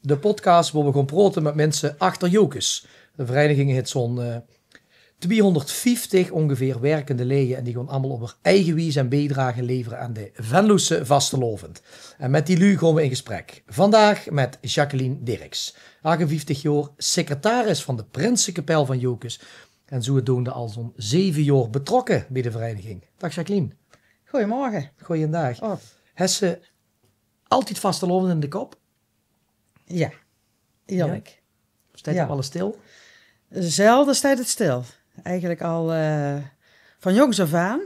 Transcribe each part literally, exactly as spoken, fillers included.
De podcast wo we gaon praote mit minse achter Jocus. De vereiniging haet zoe'n, eh, twiehonderdvieftig óngeveer werkende leje en die gaon allemaol op häör eige wies en biedrage levere aan de Venlose vastelaovend. En mit die luuj gaon we in gesprek. Vandaag mit Jacqueline Dirks, achtenvieftig jaor, secretaris van de Prinsekapel van Jocus. En zoedoende al zoe'n zeve jaor betrokke bie de vereiniging. Daag Jacqueline. Goeiemorge. Goeiendaag. Oh. Hes se altied vastelaovend in de kop? Jao, ierlik. Steit 't al ins stil? Zelde steit 't stil. Eigelik al, eh, van jóngs aaf aan.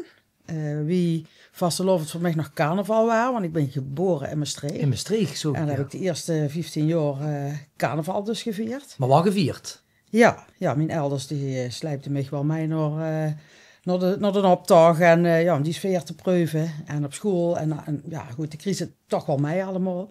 Eh, wie vastelaovend veur mich nog carnaval waar, want ik bin gebore in Mestreech. In Mestreech, zoe. En dan heb ik de ierste vieftien jaor, eh, carnaval dus gevierd. Mer waal gevierd? Jao, jao, mien elders die, eh, sleipde mich waal mei nao, eh, nao de, nao d'n optoch en, eh, jao, om die sfeer te preuve. En op school en, en jao, good, de kriegs 't toch waal mei allemaol.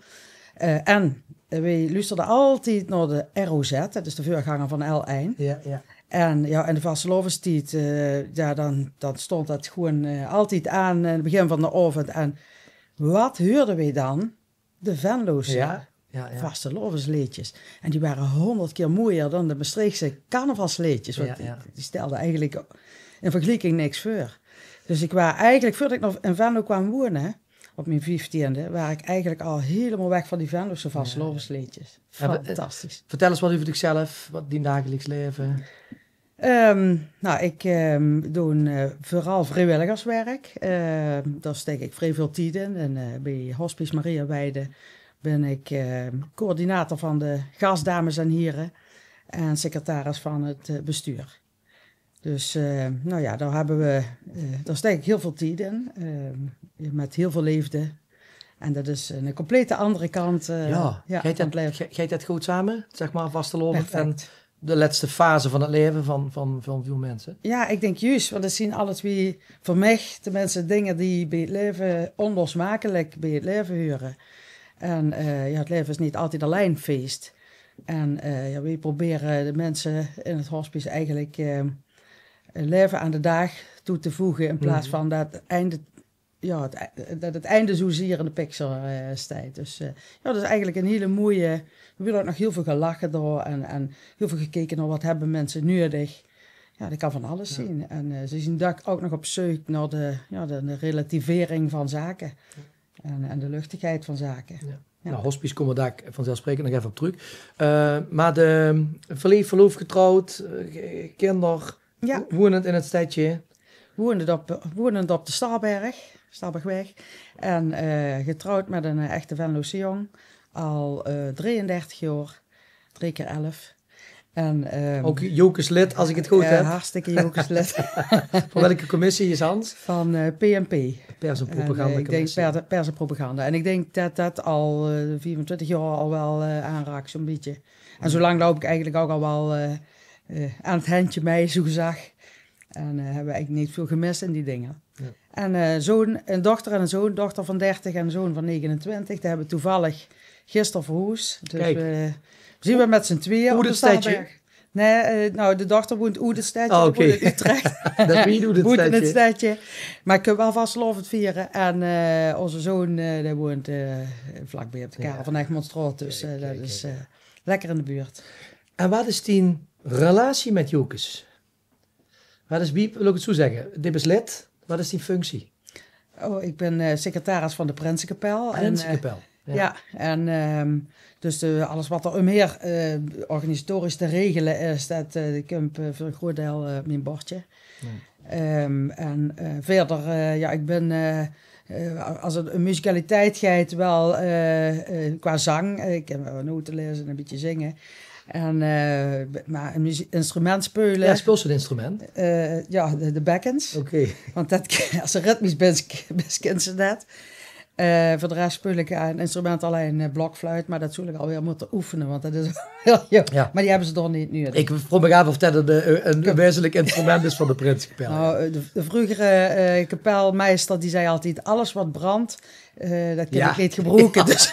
Eh, en, eh, weej luusterde altied nao de R O Z, det is de veurganger van L ein. Jao, jao. En jao, in de vastelaovestied, eh, jao, dan, dan stond det gewoen, eh, altied aan, eh, 't begin van d'n aovend. En wat heurde weej dan? De Venlose vastelaovesleedjes. En die ware hónderd kier mojer dan de Mestreechse carnavalsleedjes. Want die, die stelde eigelik in vergelieking niks veur. Dus ik waar eigelik, veurdet ik nog in Venlo kwaam wone, op mien vieftiende, waar ik eigelik al hielemaol weg van die Venlose vastelaovesleedjes. Fantastisch. Vertel ins wat euver dichzelf, wat dien dagelijks laeve. Ehm, nou, ik, ehm, doon, eh, veural vriewilligerswerk. Ehm, dao steek ik vrie väöl tied in. En, eh, bie Hospice Maria Weide bin ik, ehm, coördinator van de gasdames en hiere en secretaris van 't, eh, bestuur. Dus, eh, nou jao, dao hebbe we, eh, dao steek ik hiel väöl tied in. Ehm, mit hiel väöl leefde. En det is 'n complete anger kant, eh, jao, van 't laeve. Geit det good same, zeg mer, vastelaovend en de lètste fase van 't laeve van, van, van väöl minse? Jao, ik dink juus, want det zien alle twie veur mich, tenminste, dinger die bie 't laeve ónlosmakelik bie 't laeve hure. En, eh, jao, 't laeve is neet altied allein fees. En, eh, jao, weej probere de minse in 't hospice eigelik, eh, 'n laeve aan de daag toe te voege in plaats van det 't einde jao, 't ei-, det 't einde zoe zier in de picture, eh, steit. Dus, eh, jao, det is eigelik 'n hiele moeje. D'r weurt ouk nog hiel väöl gelache dao en, en hiel väöl gekeke nao wat hebbe minse nudig. Jao, det kan van alles zien. En, eh, ze zien dök ouk nog op zeuk nao de, jao, de, de relativering van zake. En, en de luchtigheid van zake. Jao. Nou, hospice kómme we dao vanzelfsprekend nog effe op trök. Eh, mer de, verleef, verloofd, getrouwd, eh, kinder. Jao. Wo-, wonend in 't stedje? Wonend op, wonend op de Stalberg, Stalbergweg. En, eh, getrouwd mit 'n, eh, echte Venlose jóng. Al, eh, drieëndertig jaor, drie kier elf. En, ehm, ouk Jocus-lid, as ik 't good heb. Hartstikke Jocus-lid. Van welke commissie is Hans? Van, eh, P N P. Pers en propaganda. En, eh, ik dink pers, pers en propaganda. En ik dink det det al, eh, vierentwintig jaor al waal, eh, aanraak, zoe'n bietje. En zoe lang loup ik eigelik ouk al waal, eh, eh, aan 't hendje mei, zoe gezag. En, eh, hebbe we eigelik neet väöl gemis in die dinger. Jao. En, eh, zoon, 'n dochter en 'n zoondochter van dertig en 'n zoon van negenentwintig. Die hebbe toevallig gister verhoes. Dus we zien weer mit zien twieë op de Stalberg. Nae, eh, nou, de dochter woent oet 't stedje, die woent in Utrecht. Det is weer oet 't stedje. Woent in 't stedje. Mer ik kin waal vastelaovend viere. En, eh, ózze zoon, eh, dae woent, eh, vlakbie op de Karel van Egmontstraot. Dus, eh, det is, eh, lekker in de buurt. En wat is dien relatie mit Jocus? Wat is, wie, laot ik 't zoe zegge, doe bis lid, wat is dien functie? Oh, ik bin, eh, secretaris van de Prinsekapel. En, eh, Prinsekapel, jao. Jao, en, ehm, dus de, alles wat d'r umheer, eh, organisatorisch te regele is, det, eh, det kump, eh, veur 'n groeat deil, eh, op mien bordje. Jao. Ehm, en, eh, wiejer, eh, jao, ik bin, eh, eh, as 't um muzikaliteit geit, waal, eh, eh, qua zang. Eh, ik kin waal note laeze en 'n bietje zinge. En, eh, mer 'n muzie-, instrument speule. Jao, speels se 'n instrument? Eh, jao, de, de bekkens. Oké. Want det, as se ritmisch bis, bis, kins se det. Eh, veur de res speel ik, eh, 'n instrument allein, eh, blokfluit, mer det zoel ik alweer mótte oefene, want det is Jao. Mer die hebbe ze dao neet nudig. Ik vroog mich aaf of det 'n, eh, 'n wezenlik instrument is van de Prinsekapel. Nou, eh, de, de vrugere, eh, kapelmeister, die zag altied: alles wat brandt, eh, det kin ik neet gebroeke. Dus,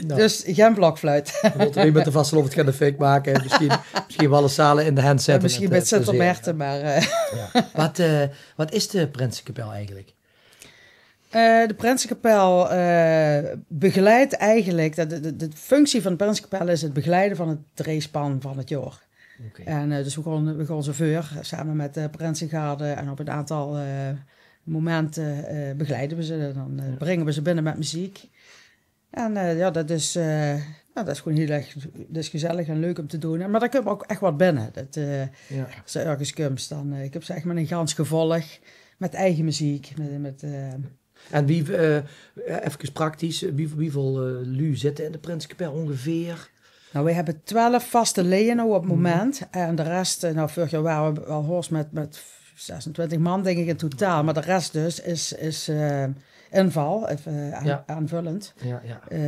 dus gen blokfluit. Dan mótte we mit de vastelaovend gaon de fik make. Misschien, misschien waal 'n sale in de hand zette. Misschien mit Sint Maarten, mer, eh. Wat, eh, wat is de Prinsekapel eigelik? Eh, de Prinsekapel, eh, begeleidt eigenlijk, dat, de, de, de functie van de Prinsekapel is het begeleiden van het dreespan van het jaar. Oké. En, eh, dus we gaan, we gaan ze veur, samen met de Prinsegarde en op een aantal, eh, momenten, eh, begeleiden we ze. Dan, eh, brengen we ze binnen met muziek. En, eh, ja, dat is, eh, nou, dat is gewoon heel erg, dat is gezellig en leuk om te doen. Maar daar kun je ook echt wat binnen. Dat, eh, als je ergens komt, dan, eh, ik heb ze echt met een gans gevolg, met eigen muziek, met, met, eh, En wie, eh, efkes praktisch, wie, wieväöl, eh, luuj zitte in de Prinsekapel ongeveer? Nou, we hebben twaalf vaste leden nou op het moment. En de rest, eh, nou, vorig jaar waren we al hoors met, met zesentwintig man, denk ik, in totaal. Maar de rest dus is, is eh, inval, even, eh, aan- aanvullend. Ja, ja. Eh,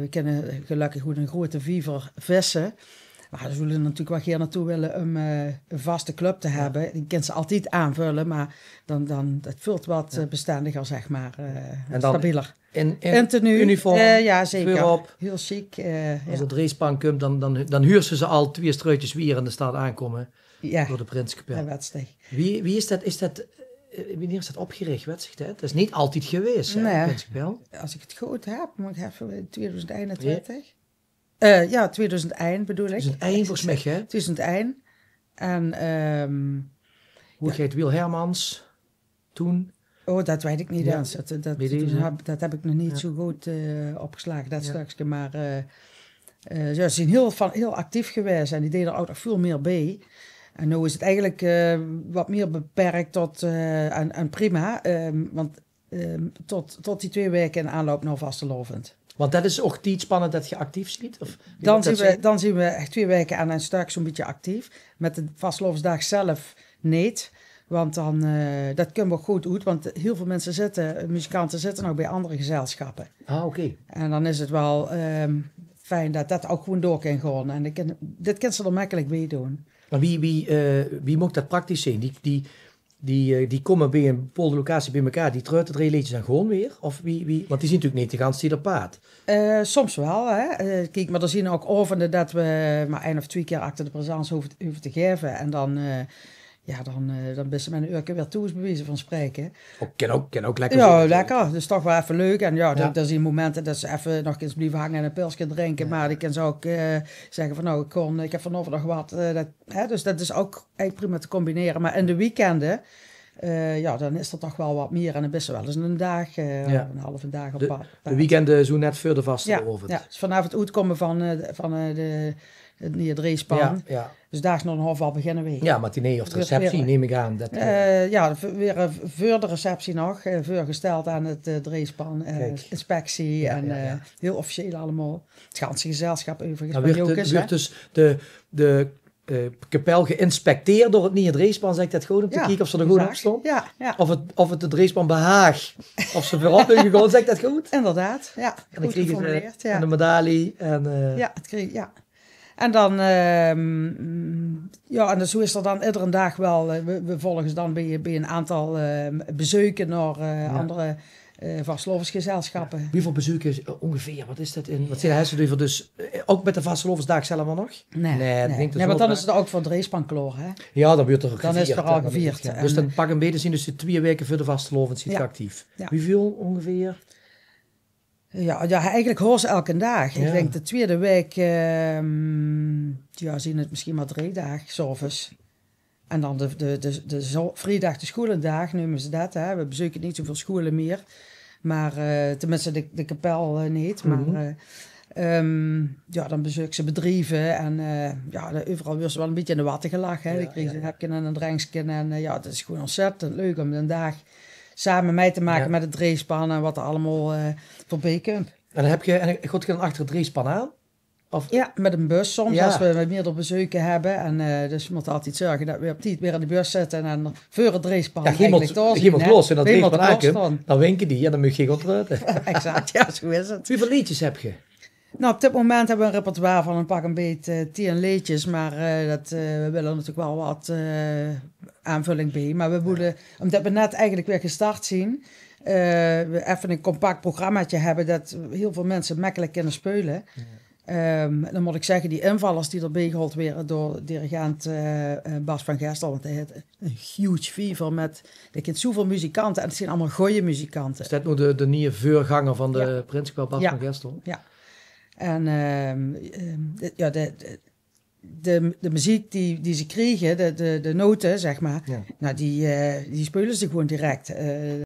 we kunnen gelukkig goed een grote viever vissen. Maar we zullen natuurlijk wel hier naartoe willen om, eh, een vaste club te hebben. Die kunnen ze altijd aanvullen, maar dan, dan, dat vult wat, eh, bestendiger, zeg maar, eh, En dan stabieler. In, in En tenue, uniform, eh, ja, zeker. Voorop. Heel chic. Eh, Als ja. Het dreespan komt, dan, dan, dan huurt ze ze al twee struitjes weer in de stad aankomen Ja, door de Prinsekapel. Dat weet ik. Wie, wie is dat, is dat, eh, wanneer is dat opgericht, weet ik dat? Dat is niet altijd geweest, hè, Nee. Prinsekapel? Als ik het goed heb, moet ik even, tweeduizend eenentwintig. Eh, ja, tweeduizend één bedoel ik. Tweeduizend één volgens mij, hè? Tweeduizend één. En, ehm, Hoe heet Wiel Hermans toen? Oh, dat weet ik niet Ja. eens. Dat, dat, Weet ik toen niet. heb, dat heb ik nog niet Ja. zo goed eh, opgeslagen, dat Ja. stukje. Maar eh, eh, ja, ze zijn heel, van, heel actief geweest en die deden er ook nog veel meer bij. En nu is het eigenlijk eh, wat meer beperkt tot, eh, en, en prima, ehm, want ehm, tot, tot die twee weken in aanloop naar vastelaovend. Want dat is ook tiedspanne dat je actief ziet? Of wie Dan moet dat zien we, zijn? Dan zien we echt twee weken aan een stuk zo'n beetje actief. Met de vastelaovesdaag zelf niet. Want dan, eh, dat kunnen we goed uit. Want heel veel mensen zitten, muzikanten zitten nog bij andere gezelschappen. Ah, oké. En dan is het wel ehm, fijn dat dat ook gewoon door kan gaan. En ik kan, dit kan ze er makkelijk bij doen. Maar wie, wie, eh, wie moet dat praktisch zijn? Die, die, die, eh, die komen bij een bepaalde locatie bij elkaar, die treuten drie leedjes en gewoon weer? Of wie, wie, want die zien natuurlijk niet de ganse tijd op paad. Eh, soms wel, hè. Eh, kijk, maar er zien ook avonden dat we maar één of twee keer acte de présence hoeven, hoeven te geven. En dan, eh, ja, dan, eh, dan ben je met een uurke weer thuis, bij wijze van spreken. Ook, kan ook, kan ook lekker Ja, zijn, natuurlijk. Lekker. Dus toch wel even leuk. En ja, Ja. Er, er zijn momenten dat ze even nog eens blijven hangen en een pilsje drinken. Ja. Maar die kunnen ze ook eh, zeggen van, nou, ik, kon, ik heb vanavond nog wat. Eh, dat, hè, dus dat is ook eigenlijk prima te combineren. Maar in de weekenden, eh, ja, dan is er toch wel wat meer. En dan ben je wel eens een dag, eh, Ja. een halve dag op De, pad. De weekenden zo net voor de Ja, vastelaovend. Ja. Dus vanaf het uitkomen van, eh, van eh, de, het nieuwe dreespan. Ja, ja. Dus daags nog een half al beginnen we. Ja, matinee of de Weer- receptie, weer- neem ik aan. Dat, eh, Eh, ja, v- weer eh, voor de receptie nog. Eh, voorgesteld aan het eh, dreespan, eh, Kijk. Inspectie Ja, en ja, eh, ja. heel officieel allemaal. Het ganse gezelschap overigens. Dan van wordt, de, Jocus, hè? Wordt dus de, de eh, kapel geïnspecteerd door het nieuwe dreespan, zeg ik dat goed, om te Ja, kijken of ze er goed op exact. Stond? Ja, ja. Of het, of het de dreespan behaagt, of ze voorop zijn gegaan, zeg ik dat goed? Inderdaad, ja. En dan Goed kregen ze geformuleerd, ja. En de medaille. En, eh, Ja, het kreeg, ja. En dan, ehm, ja, en dus hoe is er dan iedere dag wel, eh, we, we volgen ze dan bij, bij een aantal ehm, bezoeken naar eh, Ja. andere eh vastelaovesgezelschappen. Wieväöl bezoekers eh, ongeveer? Wat is dat in? Wat zijn ze dus? Eh, ook met de vastelaovesdaag zelf nog? Nee, Nee, ik nee. denk dat Nee, want wel dan is het ook voor dreespan klaar, hè? Ja, dan wordt er Dan is het gevierd, vooral hè, dan is het gevierd. Ge- En, Dus dan pak een beetje zien dus de twee weken voor de vastelaovend zit Ja. Actief. Ja. Wieväöl ongeveer? Ja, ja, eigenlijk hoor ze elke dag. Ja. Ik denk de tweede week, ehm, ja, zien het misschien maar drie dagen, 's avonds. En dan de, de, de, de zo- vrijdag de scholendaag nemen ze dat. Hè. We bezoeken niet zoveel scholen meer. Maar eh, tenminste de, de kapel eh, niet. Maar Mhm. eh, ehm, ja, dan bezoeken ze bedrijven. En eh, ja, de- overal wordt ze wel een beetje in de watten gelegd. Hè. Ja, Dan krijgen ze ja, een ja. hepje en een drankje. En eh, ja, het is gewoon ontzettend leuk om een dag samen mee te maken Ja. met het dreespan. En wat er allemaal eh, voorbij komt. En dan heb je, en god, dan achter het dreespan aan? Of Ja, met een bus soms, Ja. als we meerdere bezoeken hebben. En eh, dus we moeten altijd zorgen dat we op tijd weer in de bus zitten en voor het dreespan Ja, je moet, eigenlijk door je zijn, moet hè? Los en dat Je dreespan moet aankomt, dan winken die en dan moet je gaan treuten. Exact, ja, zo is het. Wieväöl leedjes heb je? Nou, op dit moment hebben we een repertoire van een pak een beet eh, tien leedjes. Maar eh, dat, eh, we willen natuurlijk wel wat eh, aanvulling bij. Maar we moeten, omdat we net eigenlijk weer gestart zijn, eh, we even een compact programmaatje hebben dat heel veel mensen makkelijk kunnen spelen. Ja. Ehm, dan mót ik zegge, die invallers die d'r beej gehaold waere door dirigent eh, eh, Bas van Gestel, want hae haet 'n huge viever met, hae kint zoeväöl muzikante en 't zien allemaol gooj muzikante. Is det noe de, de nieje veurganger van de Prinskapel, Bas van Gestel? Ja. En ehm, ehm, de, ja, de, de, de, de meziek die, die ze kriege, de, de, de note, zeg maar, nou, die, eh, die speule ze gewoen direct. Eh,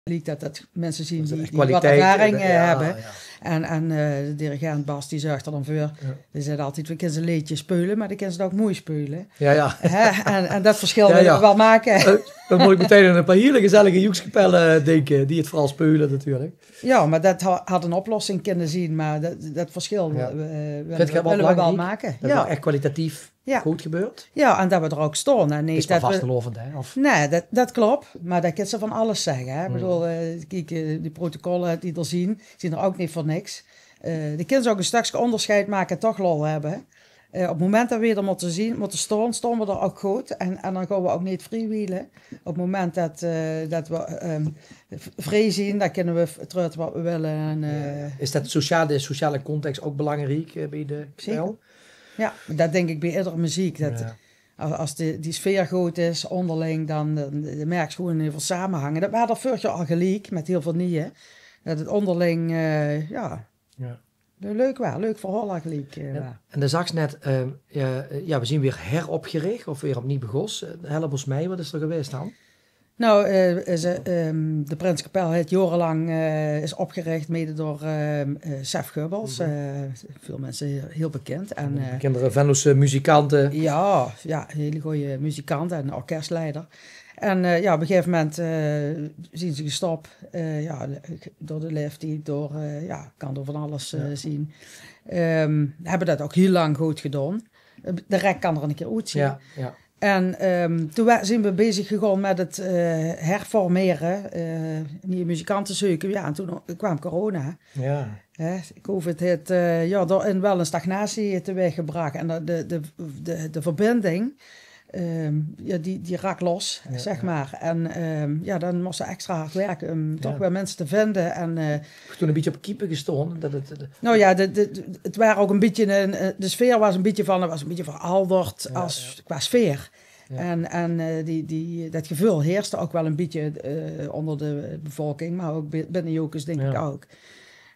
liek det det minse zien die, die wat ervaring eh, hebbe. En, en eh, de dirigent Bas, die zörg d'r dan veur. Die zaet altied: we kinne ze 'n leedje speule, maar de kinne ze 't ouk moei speule. Ja, ja. Hè? En, en det verschil wille we wel make. Eh, dan mót ik metein aan 'n paar hiele gezellige joekskapelle dinke, die 't veural speule natuurlik. Ja, maar det ha-, had 'n oplossing kinne zien, maar det, det verschil eh, wille we wel make. Det 't ech kwalitatief good gebeurt. Ja, en det we d'r ouk staon. En nee, det we vasteloavend, hè? Of nee, det, det klop. Maar det kins se van alles zegge, hè? Ik bedoel, eh, kiek, eh, die protocolle die d'r zien, zien d'r ouk neet veur niks. Eh, de kins ouk 'n stökske óngersjeid make en toch lol hebbe. Eh, op 't moment det we d'r mótte zien, mótte staon, staon we d'r ouk good. En, en dan gaon we ouk neet freewheele. Op 't moment det, eh, det we ehm, v-, vreej zien, dan kinne we v-, treute wat we wille. En eh, is det sociaal, de sociale context ouk belangriek eh, beej de kapel? Ja, det dink ik beej iedere meziek. Det, as, as de, die sfeer good is, ónderling, dan, dan, dan merks se gewoen hiel väöl samehange. Det waar d'r veurig jaor al geliek met hiel väöl nieje. Det 't ónderling, eh, ja, leuk waar, leuk verhaol geliek eh, waar. En de zags net, ehm, ja, eh, ja, we zien weer heropgerich of weer opniew begós. Eh, help ós mei, wat is d'r gewaes dan? Nou, eh, ze, ehm, de Prinskapel haet jaorelang eh, is opgerich, mede door ehm, eh, Sef Gubbels. Eh, väöl minse hiel, hiel bekind. En eh, bekindere Venlose muzikante. Ja, ja, hiele gooj muzikant en orkesleider. En eh, ja, op 'n gegaeve moment eh, zien ze gestop. Eh, ja, door de laeftied, door, eh, ja, kan door van alles eh, zien. Ehm, hebbe det ouk hiel lang good gedaon. De rek kan d'r 'ne kier oetzien. Ja, ja. En ehm, toen wa-, zien we bezig gegaon met 't eh, herformere, eh, nieje muzikante zeuke. Ja, en toen o-, kwaam corona. Ja. Hè, covid haet eh, ja, dao-in wel 'n stagnatie tewaeggebrach. En de, de, de, de, de verbinding, ehm, ja, die, die raak los, zeg maar. En ehm, ja, dan mós se extra hard werke um toch weer minse te vinde. En eh, toen 'n bietje op kiepe gestaon. Det 't, eh, nou ja, de, de, de- 't waar ouk 'n bietje 'n, eh, de sfeer waar 'n bietje van, 't waar 'n bietje veralderd as qua sfeer. En, en eh, die, die, det geveul heerste ouk wel 'n bietje eh, ónder de bevolking, maar ouk bi-, binne Jocus dink ik ouk.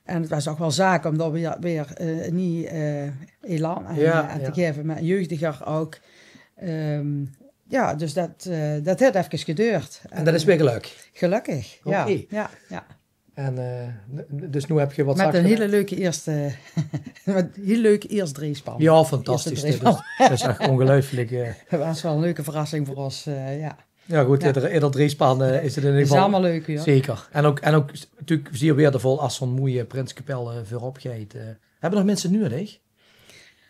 En 't waar ouk wel zaak um dao weer, weer eh, 'n nieje eh, elan aan, aan te gaeve, maar jeugdiger ouk. Ehm, ja, dus det, eh, det haet efkes gedeurd. En det is weer gelök? Gelökkig, ja. Ja, ja. En eh, n-, n-, dus noe heb ge wat... Met 'n hiele leuke ierste, met 'n hiel leuk iers dreejspan. Ja, fantastisch. Det is, det is ech óngeluifelik. Eh. Det waar wel 'n leuke verrassing veur ós, eh, ja. Ja, good, ieder, ieder dreejspan eh, is 't in ieder geval... Is allemaol leuk, ja. Zeker. En ouk, en ouk natuurlik zeer weerdevol as zoe'n moeie Prinskapel eh, veurop geit. Eh, hebbe nog minse nuuedig?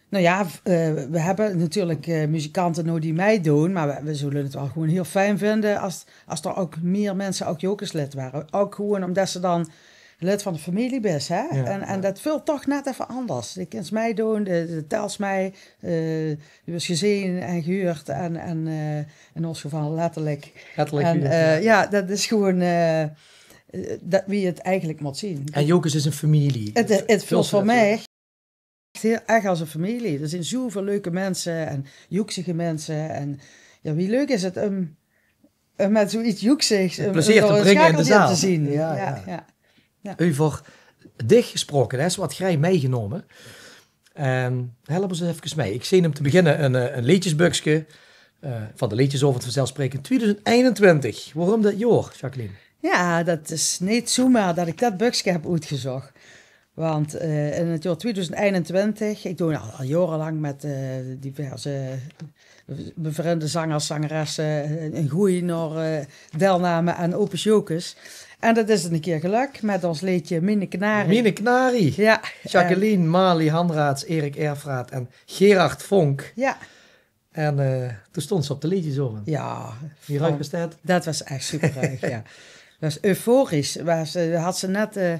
Nou ja, v-, eh, we hebbe natuurlik eh, muzikante noe die meidoon, maar we, we zulle 't wel gewoen hiel fijn vinde as, as d'r ouk mier minse ouk Jocus-lid ware. Ouk gewoen umdet se dan lid van de femilie bis, hè? En, en det veult toch net effe anders. De kins meidoon, de, de tels mei, eh, de weurs gezeen en gehuurd en, en eh, in ós geval letterlik. Letterlik en, gehuurd, eh, ja. Ja, det is gewoen eh, eh, det wie 't eigelik mót zien. En Jocus is 'n femilie. 't, 't veult veur mich ech as 'n femilie. D'r zien zoeväöl leuke minse en joeksige minse. En ja, wie leuk is 't um, um met zoeget joeksigs, um, plezeer te bringe in de zaal. Ja, ja. Euver dich gesproke, det is wat grej meigenómme. Ehm, help ós efkes mei. Ik zeen um te beginne 'n, eh, 'n leedjesbökske eh, van de leedjesaovend vanzelfsprekend. Twieëdoezend einentwintig. Waorum det jaor, Jacqueline? Ja, det is neet zoemer det ik det bökske heb oetgezóch. Want eh, in 't jaor twieëdoezend einentwintig, ik doon al, al jaorelang met eh, diverse bevriende zangers, zangeresse, eh, 'n goej nao eh, deilname aan Opus Jocus. En det is 'ne kier gelök met ós leedje Miene Knarie. Miene Knarie. Ja. Jacqueline, Marlie Hanraerts, Erik Erfraat en Gerard Vonk. Ja. En eh, toen stónd ze op de leedjesaovend. Ja, wie ruig waas det? Det waas ech superruig, ja. Det waas euforisch. Waas, eh, had ze net eh,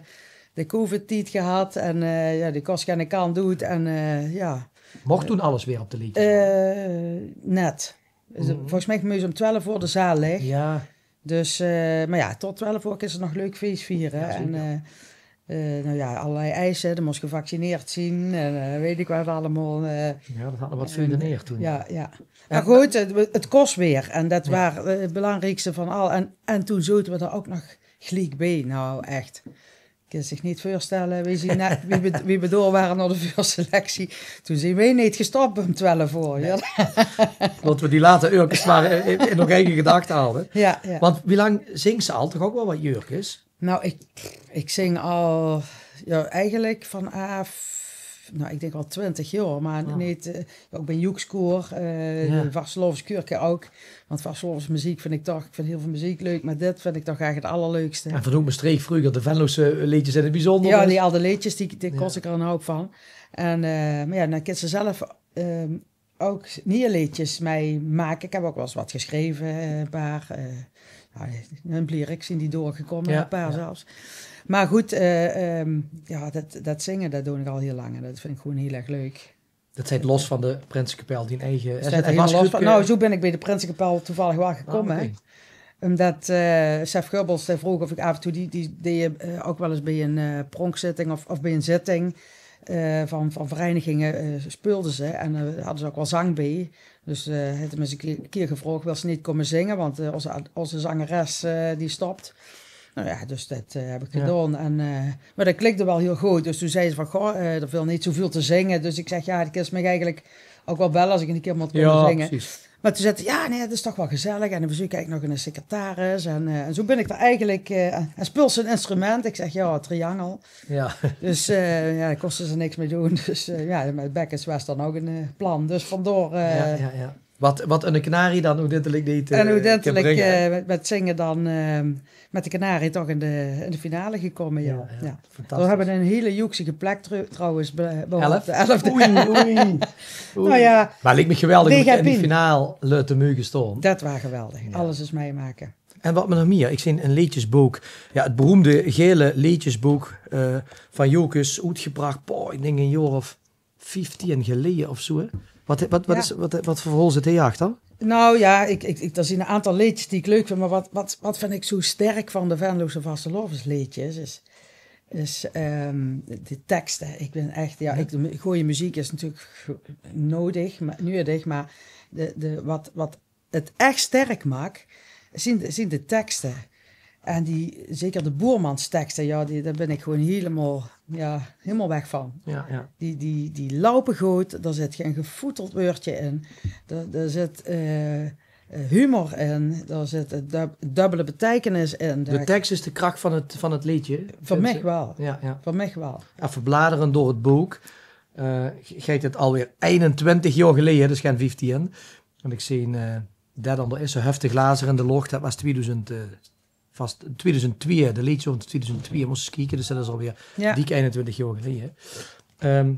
de covid-tied gehad en eh, ja, die kós geine kant oet en eh, ja. Mocht toen alles weer op de leedjesaovend? Eh, net. Dus, eh, volges mich mós se um twelf oor de zaal lègke. Ja. Dus, eh, maar ja, tot twelf oor kins se nog leuk fees viere. Ja, zeker. En eh, eh, nou ja, allerlei eisen. Dan mós gevaccineerd zien en eh, weet ik wat allemaal. Eh, Ja, dat hadde wat functioneerd toen. Ja, ja. Maar goed, het, het kost weer. En dat waar, eh, het belangrijkste van al. En, en toen zoten we er ook nog geliek bij. Nou, echt. Ik kan zich niet voorstellen. Wie, zien, wie, we, wie we door waren naar de voorselectie. Toen zijn wij niet gestopt om twaalf uur. Ja. Dat we die late uurkes maar in, in nog eigen gedachten hadden. Ja, ja. Want wie lang zingt ze al? Toch ook wel wat jeurkes? Nou, ik, ik zing al, ja, eigenlijk vanaf, nou, ik denk al twintig jaar, maar niet, eh, ja, ik ben joekskoor, eh de vastelaoveskuurke ook. Want vastelaovesmuziek vind ik toch, ik vind heel veel muziek leuk, maar dit vind ik toch eigenlijk het allerleukste. En van ook Mestreech vroeger, de Venlose leedjes in het bijzonder. Ja, die oude leedjes, die, die kost ik er een hoop van. En, eh, maar ja, dan kan ze zelf ehm, ook nieuwe leedjes mee maken. Ik heb ook wel eens wat geschreven, eh, een paar. Eh, nou, een blier, ik zien die doorgekomen, ja, een paar zelfs. Maar goed, eh, ehm, ja, dat, dat zingen, dat doe ik al heel lang. En dat vind ik gewoon heel erg leuk. Dat zit los van de Prinsekapel, die eigen... Is dat helemaal los van? Nou, zo ben ik bij de Prinsekapel toevallig wel gekomen. Ah, oké. Omdat eh Sef Gubbels, die vroeg of ik af en toe... Die, die deed eh, ook wel eens bij een eh, pronkzitting of, of bij een zitting eh, van, van verenigingen eh, speelden ze. En eh, hadden ze ook wel zang bij. Dus eh het hem eens een keer, keer gevraagd: "Wil ze niet komen zingen? Want eh, onze, onze zangeres eh, die stopt." Nou ja, dus dat eh, heb ik gedaan. En, eh, maar dat klikte wel heel goed. Dus toen zei ze van: "Goh, eh, er viel niet zoveel te zingen." Dus ik zeg: "Ja, die kist me eigenlijk ook wel bellen als ik een keer moet komen zingen." Precies. Maar toen zei ze: "Ja, nee, het is toch wel gezellig. En we zoeken eigenlijk nog een secretaris." En, eh, en zo ben ik er eigenlijk... eh, en speelt ze een instrument? Ik zeg: "Ja, triangel." Ja. Dus eh, ja, daar kosten ze niks mee doen. Dus eh, ja, met Bekkens was dan ook een eh, plan. Dus vandoor... eh, Ja, ja, ja. Wat, wat een kanarie dan oeteindelik deed... En eh, oeteindelik bringe, hè? Eh, met, met zingen dan eh, met de kanarie toch in de, in de finale gekomen, ja. Ja, ja. Ja. Fantastisch. We hebben een hele joeksige plek tru- trouwens be- behaald. Elf? De elfde. Oei, oei. Oei. Nou ja, maar lijkt me geweldig om in die finale te mogen staan. Dat was geweldig. Ja. Alles is meemaken. En wat me nog meer, ik zie een leedjesboek, ja, het beroemde gele leedjesboek eh, van Jocus, oetgebracht, poh, ik denk een jaar of vieftien geleje of zo, hè? Wat, wat, wat, is, wat, wat voor verhaal zit hierachter? Nou ja, ik, ik, ik, er zijn een aantal leedjes die ik leuk vind, maar wat, wat, wat vind ik zo sterk van de Venlose vastelaovesleedjes is, is ehm, de teksten. Ik ben echt, ja, ik, de mu- goeie muziek is natuurlijk nodig, maar, nuttig, maar de, de, wat, wat het echt sterk maakt, zien, de- zien de teksten. En die, zeker de Boermansteksten, ja, die, daar ben ik gewoon helemaal, ja, helemaal weg van. Ja, ja. Die, die, die lopen goed, daar zit geen gefoeteld woordje in. Er, er zit eh, eh, humor in, daar zit een dub- dubbele beteikenis in. De tekst is de kracht van het, van het leedje. Voor mij wel. Ja, ja. Voor mij wel. En verbladeren door het boek. Eh, geit het alweer einentwintig jaar geleden, dus geen vieftien. En ik zie eh, dat dan er is, zo heftig lazer in de locht, dat was tweeduizend, eh, vast tweeduizend twee, de leedje van tweeduizend twee, moest eens kijken, dus dat is alweer dik einentwintig jaar geleden. Ehm,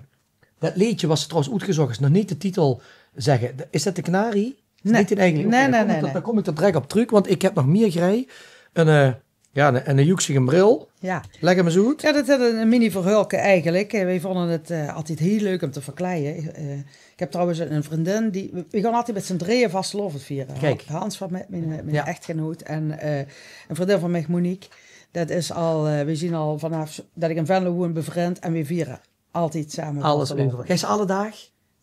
dat leedje was trouwens oetgezocht, is nog niet de titel zeggen. Is dat de kanarie? Nee. Niet in eigen... Nee, nee, nee. Daar kom ik er direct op terug, want ik heb nog meer grij. Een, eh, ja, een, een joeksige bril. Ja. Leg hem eens uit. Ja, dat is een mini-verhulke eigenlijk. Eh, Wij vonden het eh, altijd heel leuk om te verkleien. Eh, ik heb trouwens een vriendin, die, we gaan altijd met z'n drieën vastelaovend vieren. Kijk. Hans van mijn, mijn, mijn echtgenoot en eh, een vriendin van mij, Monique. Dat is al, eh, we zien al vanaf dat ik in Venlo woon bevriend en we vieren altijd samen vastelaovend. Alles over. Geef ze alle daag?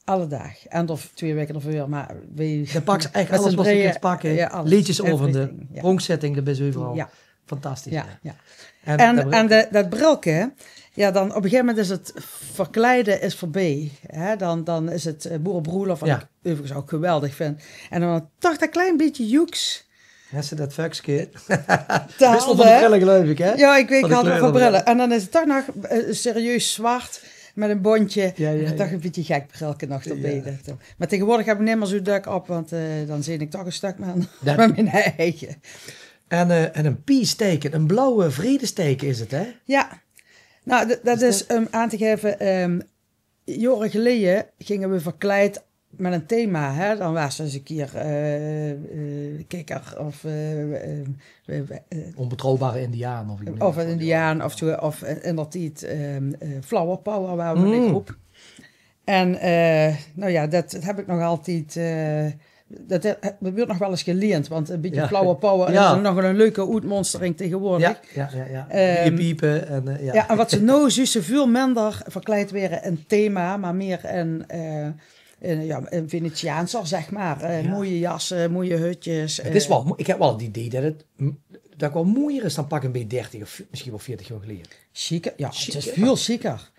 Alle daag. En of twee weken ervoor, maar we... Dan pak ze echt alles wat ze kunnen pakken. Ja, alles. Leedjes over de pronkzetting, de best overal. Ja. Fantastisch. Ja, ja. En, en de, dat brilke, ja, dan op een gegeven moment is het verkleiden is voorbij. Hè? Dan, dan is het uh, boerenbroelof, wat ik overigens ook geweldig vind. En dan toch dat klein beetje joeks. Mensen dat fuikske. Wist wel van de brillen, geloof ik, hè? Ja, ik weet, ik had wel van brillen. En dan is het toch nog uh, serieus zwart met een bontje. Ja, ja, en dan toch een beetje gek brilke nog erbij. Ja. Dat, uh, maar tegenwoordig heb ik niet meer zo'n duk op, want uh, dan zie ik toch een stuk meer aan mijn eigen. En, uh, en een peace-teken, een blauwe vredesteken is het, hè? Ja. Nou, dat is, is dat... um aan te geven, um, jaren geleden gingen we verkleid met een thema, hè? Dan was er eens een keer uh, uh, kikker of... Uh, uh, Onbetrouwbare indiaan. Of, ik of een indiaan of zo, of in dat tijd um, Flower Power waren we mm. in groep. En uh, nou ja, dat, dat heb ik nog altijd... Uh, Dat, eh, dat weurt nog wel ens geleend, want e bietje flower power is nog 'n leuke oetmonstering taegewoordig. Ja, ja, ja. Ehm, piepe en, eh, ja. Ja, en wat ze now zuus, ze väöl minder verkleid waere in thema, maar mier in, eh, in, ja, in Venetiaanser, zeg maar. Eh, mooie jasse, mooie hutjes. Het is wel, mo- ik heb wel het idee dat het, m- dat het wel mooier is dan pak 'n beet dertig of misschien wel veertig jaor geleje. Sieker, ja, het is väöl sieker.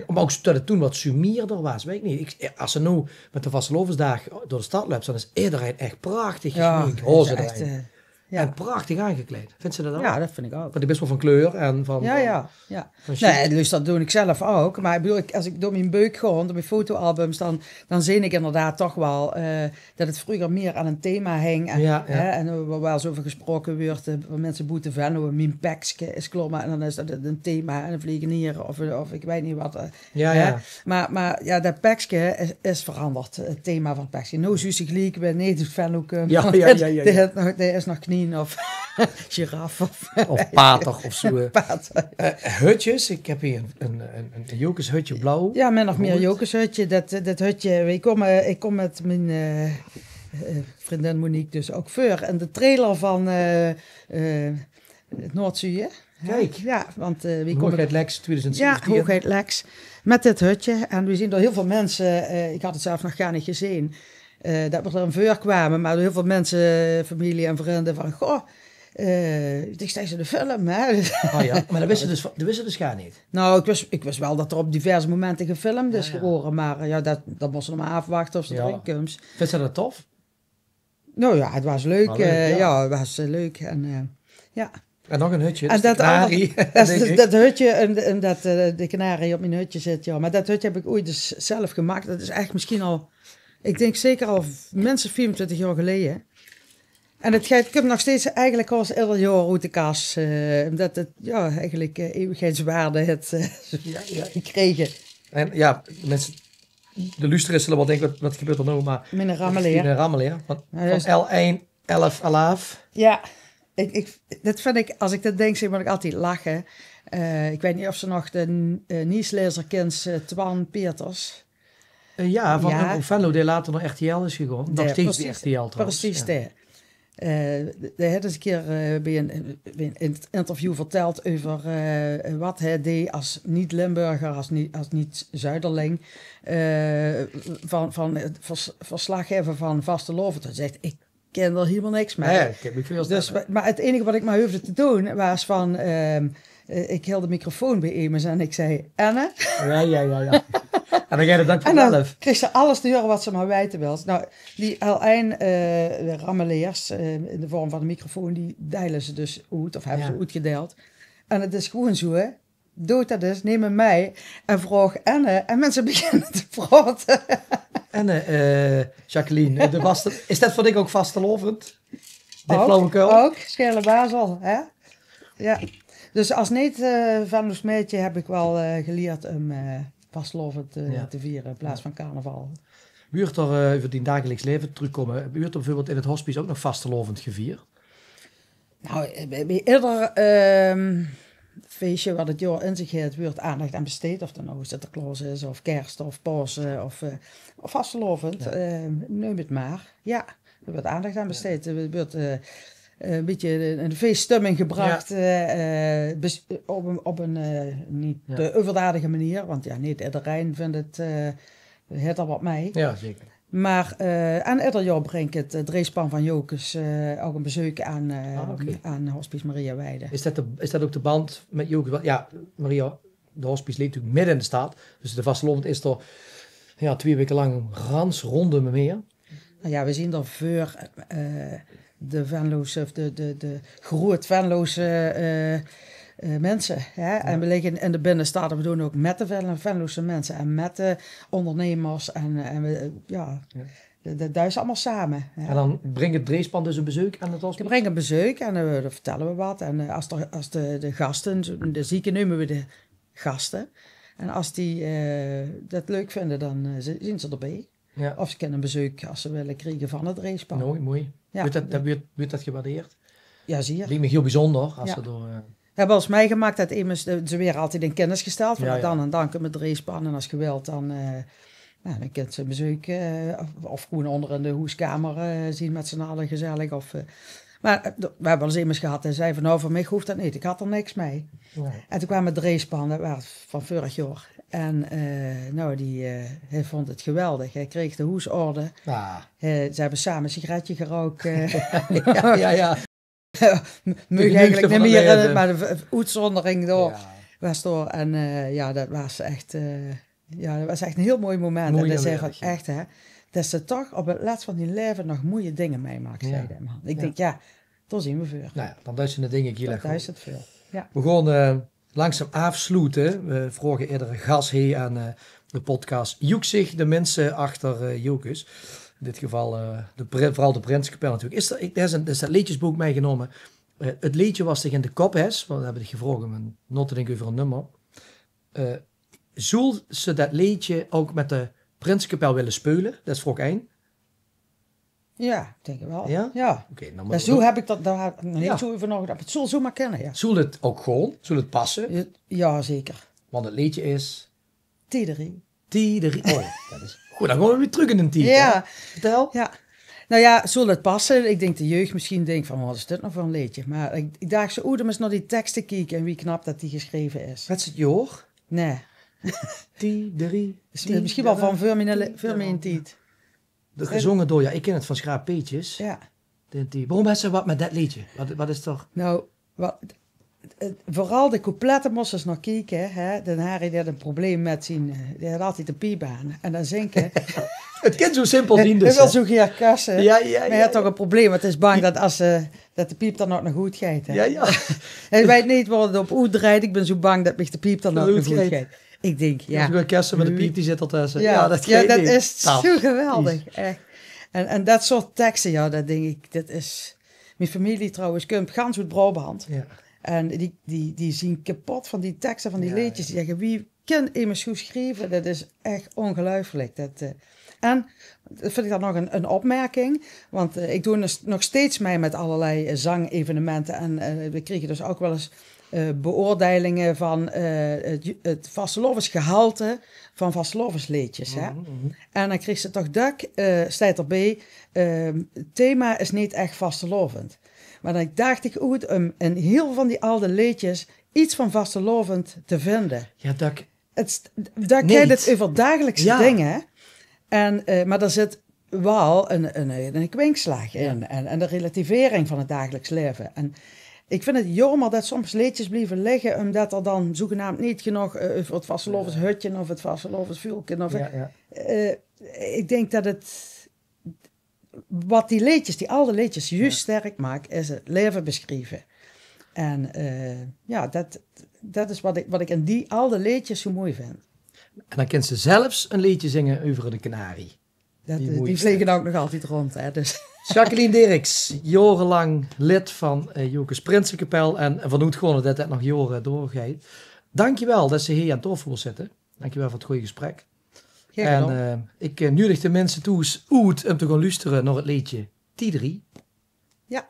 Maar ook dat het toen wat sumierder was, weet ik niet. Ik, als ze now met de vastelaovesdaag door de stad löpt, dan is iedereen echt prachtig gesminkt. Hoze echt, eh, ja. En prachtig aangekleid. Vindt ze dat ook? Ja, dat vind ik ook. Want die best wel van kleur en van... Ja, ja, ja. Nee, dus dat doon ik zelf ook. Maar ik bedoel, ik, als ik door mien beuk gaon, door mien fotoalbums, dan, dan zeen ik inderdaad toch wel, eh, dat het vreuger mier aan 'n thema hing. En, ja, ja. Hè, en er wel ens over gesproke weurt, eh, van minse boete Venlo, mien pekske is klommen. En dan is dat 'n thema, en 'n vlegenier of, of ik weet niet wat. Eh, ja, hè. Ja. Maar, maar ja, dat pekske is, is veranderd, het thema van het pekske. Now zuus se geliek weer, nee, doet Venlo kump. Ja, ja, ja, ja, ja. Die is nog, die is nog knien of giraf of... Of pater of zo, eh. Pater. Eh, hutjes, ik heb hier een, een, een, een Jocus hutje blauw. Ja, min of mier Jocus hutje. Dat, eh, dat hutje, ik kom, eh, ik kom met mien, eh, eh, vriendin Monique dus ook veur. En de trailer van, eh, eh, het Noordzuie. Kijk. Ja, want, eh, wie kom ik... Hoogheid Lex tweeduizend zeventien. Ja, Hoogheid Lex. Met dit hutje. En we zien door heel veel mensen, eh, ik had het zelf nog gaar niet gezeen, eh, dat we erin veurkwamen. Maar door heel veel mensen, eh, familie en vrienden, van: "Goh, eh, ik dacht, is de film, hè?" Oh ja, maar dat wisten dus, dat wisten dus gaar niet. Nou, ik wist, ik wist wel dat er op diverse momenten gefilmd is geworden. Maar, eh, ja, dat, dat moesten we maar afwachten of ze erin komt. Vindt ze dat tof? Nou ja, het was leuk. Wel leuk, eh, ja. Ja, het was, eh, leuk. En, eh, ja. En nog een hutje, en dat andere, dat, dat hutje en, en dat, eh, de kanarie op mien hutje zit, ja. Maar dat hutje heb ik ooit dus zelf gemaakt. Dat is echt misschien al, ik denk zeker al minstens vierentwintig jaor geleje. En het geit, kump nog steeds eigenlijk als ieder jaor oet de kas. Eh, omdat het, ja, eigenlijk, eh, eeuwigheidswaarde het, eh, gekregen. En ja, mensen, de luisteraars zullen wel denken: wat, wat gebeurt er nou? Maar Mien rammeleer. Mien rammeleer. Van, van L één, elf, alaaf. Ja, ik, ik, dat vind ik, als ik dat denk, zeg, moet ik altijd lachen. Eh, ik weet niet of ze nog de, eh, nieuwslezer kent, eh, Twan Peters. Eh, ja, van, eh, Venlo, die later naar R T L is gegaan. Nog steeds bij R T L trouwens. Precies, ja. Eh, de, de had eens een keer, eh, bij een, bij een in-, interview verteld over, eh, wat hij deed als niet-Limburger, als niet, als niet-Zuiderling, eh, van, van het vers-, verslaggever van vastelaovend. Hij zegt: "Ik ken er helemaal niks mee." Nee, ik heb niet veel... Dus, maar het enige wat ik maar hoefde te doen was van, ehm, eh, ik hield de microfoon bij emes en ik zei: "Enne?" Ja, ja, ja, ja. En dan ga je dat... En dan kreeg ze alles te horen wat ze maar weten wil. Nou, die L1, eh, de rammeleers, eh, in de vorm van de microfoon, die delen ze dus oet of hebben ze oetgedeeld. En het is gewoon zo, hè. Doot dat eens, neem hem mee en vraag Enne. En mensen beginnen te praten. Enne, eh, Jacqueline, de vaste-, is dat voor dich ook vastelaovend? De flauwekul? Ook, Scherle Bazel, hè? Ja. Dus als niet, eh, Venloos meidje heb ik wel, eh, geleerd om, eh, vastelaovend, eh, te vieren in plaats van carnaval. Wuurt er, eh, over dien dagelijks leven terugkomen, wuurt er bijvoorbeeld in het hospice ook nog vastelaovend gevierd? Nou, eh, bij, bij ieder, ehm, feestje wat het jaor in zich heeft, wuurt aandacht aan besteed. Of dat nou Sinterklaos is, of kerst, of Pasen, of, eh, of vastelaovend, eh, neem het maar. Ja, er wuurt aandacht aan besteed. Er wuurt, eh, een beetje in de feeststemming gebracht, eh, eh, bes-, op een, op een, eh, niet te overdadige manier. Want ja, niet iedereen vindt het, eh, het er wat mee. Ja, zeker. Maar, eh, en ieder jaor brengt het, eh, dreejspan van Jocus, eh, ook een bezoek aan, eh, aan Hospice Maria Weide. Is dat de, is dat ook de band met Jocus? Want ja, Maria, de hospice ligt natuurlijk midden in de stad. Dus de vastelaovend is er, ja, twee weken lang gans rondom en meer. Nou ja, we zien er veur, eh, de Venlose of de, de, de groot Venlose, eh, eh, mensen, hè? En we liggen in de binnenstad, we doen ook met de Ven-, Venlose mensen en met de ondernemers en, eh, en we, eh, ja, dat, dat duist allemaal samen, hè? En dan brengt het dreejspan dus een bezoek aan het hospice? Die brengen een bezoek en, eh, dan vertellen we wat. En, eh, als er, als de, de gasten, de zieken nemen we de gasten. En als die, eh, dat leuk vinden, dan, eh, zi-, zien ze erbij. Ja. Of ze kunnen een bezoek, als ze willen, kriegen van het dreejspan. Mooi, mooi. Ja. Wordt dat, dat wordt, wordt dat gewaardeerd? Ja, zeer. Lijkt me heel bijzonder als ze door, eh... Hebben ons meegemaakt dat immers, eh, ze werden altijd in kennis gesteld van dan en dan met dreejspan. En als je wilt, dan, eh, Nou, dan kint ze 'n bezeuk, eh, of, of gewoen ónger in de hoeskamer, eh, zien mèt z'n alle gezellig. Of, eh, meh, eh, d'r, veer höbbe wel ins emes gehad en zag vaan: "Nou, veur miech hoof dat neet. Iech had 'r niks mèt." En toen kaome d'r drei span, dat waor vaan vörig jaor. En, eh, nou, die, eh, heer voont 't geweldig. Heer kreeg de hoesorde. Heer, ze höbbe same e sigaretje gerouk. Eh. Jao, jao, jao. Meuge eigelek neet mie, eh, meh de v-, oetzondering dao waor dao. En, eh, jao, dat waor ech, eh, jao, dat waor ech 'n hiel mooi moment. En dat is vaan ech, hè, dat ste toch op 't lèts vaan dien leve nog moeie dinger mètmaaks, zag dee maan. Iech dink, jao, dao zien v'r veur. Nou jao, dan duis te de dinger hiel erg good. Veer goon, eh, langzaam aofsloete. Veer vraoge eder gas hei aon, eh, de podcast: joek ziech de minse achter, eh, Jocus? In dit geval, eh, de pri-, veural de Prinsekapel natuurlek. Is d'r, iech, dao is e, is dat leedsjesbook mètgenome. Eh, 't leedsje wat diech in de kop höbs, want veer höbbe diech gevraog um 'n, nao te dinke euver e nummer. Eh, zoel ze dat leedsje ouch mèt de Prinsekapel wèlle speule? Dat is vraog ein. Jao, iech dink 't wel. Jao? Jao. Oké, nou, meh zoe höb iech dat, dao had iech nog neet zoe euver naogedach. 't Zoel zoemer kinne, jao. Zoel 't ouch goon? Zoel 't passe? Jao, jao, zeker. Want 't leedsje is? Tiederie. Tiederie. Oh jao, dat is good. Dan goon v'r weer trök in d'n tied, hè? Vertèl. Jao. Nou jao, zoel 't passe? Iech dink de jeug mesjiens dink vaan: wat is dit noe veur e leedsje? Meh iech, iech daach zoe: oeh, daan mós te nao die teks kieke en wie knap dat die gesjreve is. Wat is 't jaor? Nein. Tiederie. Is mesjiens wel vaan veur mien, veur mien tied. De, gezonge door, jao, iech kin 't vaan Sjraap Peetjes. Jao. Dink iech, waorum höbs te wat mèt dat leedsje? Wat, wat is toch? Nou, wat, eh, veural de couplette mós te ins nao kieke, hè. D'n Harry dee had e probleem mèt zien, eh, dee had altied de piep aon. En daan zinge. 't Kin zoe simpel zien, dus, hè. Heer wèlt zoe geer kusse. Jao, jao, meh heer had toch e probleem, want heer is bang dat es, eh, dat de piep daan ouch nog good geit, hè. Jao, jao. Heer weit neet wao 't op oetdrejt. Iech bin zoe bang dat miech de piep daan ouch nog good geit. Iech dink, jao. Of de orkeste mèt de piep die zit al tösse. Jao, dat is zoe geweldig, ech. En, en dat soort tekste, jao, dat dink iech, dat is... Mien femilie trouwens kump gans oet Braobant. Jao. En die, die, die zien kepot vaan die tekste vaan die leedjes. Die zègke: wie kin emes zoe sjrieve? Dat is ech ongeluifelek. Dat, eh, en dat vind iech daan nog 'n, 'n opmerking, want, eh, iech doon dus nog steeds mei mèt allerlei, eh, zangevenemente en, eh, v'r kriege dus ouch wel ins, eh, beoordeilinge vaan, eh, 't, 't vastelaovesgehalte vaan vastelaovesleedjes, hè. En daan kriegs te toch dök, eh, steit d'r bij, ehm, 't thema is neet ech vastelaovend. Meh daan daach iech oet um in hiel vaan die alde leedjes get vaan vastelaovend te vinde. Jao, dat 't, dat geit 't euver dagelekse dinger. En, eh, meh dao zit wel 'n, 'n, 'n kwinkslaag in. En, en de relativering vaan 't dageleks leve. En iech vind 't jaomer dat soms leedjes blieve ligke, umtot d'r daan zoegenaamp neet genóg, eh, euver 't vastelaoveshötje of 't vastelaovesvuulke of, eh, iech dink dat 't wat die leedjes, die alde leedjes, juus sterk maak, is 't leve besjrieve. En, eh, jao, dat, dat is wat iech, wat iech in die alde leedjes zoe mooi vind. En daan kins te zelfs e leedje zinge euver de kanarie. Die vlege ouch nog altied roond, hè, dus. Jacqueline Dirks, jaorelank lid vaan, eh, Jocus Prinsekapel en, en vaanoet goon dat dat nog jaore doorgeit. Daankjewel tot ste hei aon taofel wils zitte. Daankjewel veur 't gooj gesprek. En, eh, iech, eh, nuuedig de minse toes oet um te goon lustere nao 't leedje Tiederie. Jao.